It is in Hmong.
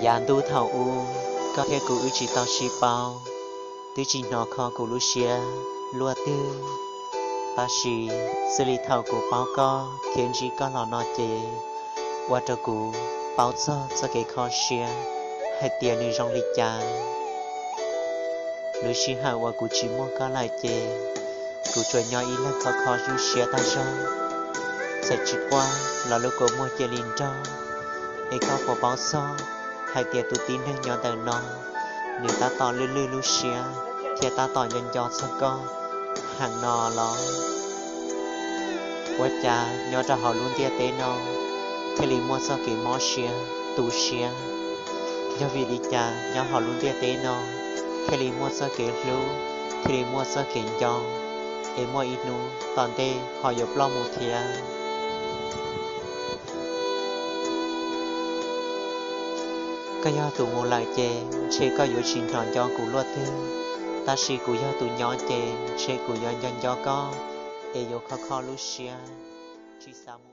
Yav ntuj thaum ub, koj thiab kuv wb tsis tau sib paub, twb tsis hnov kho kuv lub siab luaj twg. Tab sis xws li thaum kuv paub koj thiab ntsib koj los no ces, ua rau kuv paub txog txoj kev kho siab hais tias nws zoo li cas. Lub sij hawm uas kuv tsis muaj koj lawm ces, kuv tsuas nyob ib leeg kho kho lub siab tag zog. Txawm tsis quaj los lub kua muag cia li nrog. Es koj puas paub txog hais tias tus tib neeg nyob ntawm no, nws tab tom lwj lwj lub siab thiab tab tom nco nco txog koj heev no los? Ua cas nyob rau hauv lub ntiaj teb no thiaj li muaj txoj kev mob siab, tu siab? Yog vim li cas nyob hauv lub ntiaj teb no thiaj li muaj txoj kev hlub, thiaj li muaj txoj kev nco, es muaj ib hnub tom ntej ho yuav ploj mus thiab? Koj yog tus mus lawm ces ntshe koj yuav tsis hnov nco kuv luaj twg, tab sis kuv yog tus nyob ces ntshe kuv yuav nco nco koj, es yuav kho kho lub siab, tsis xav mus.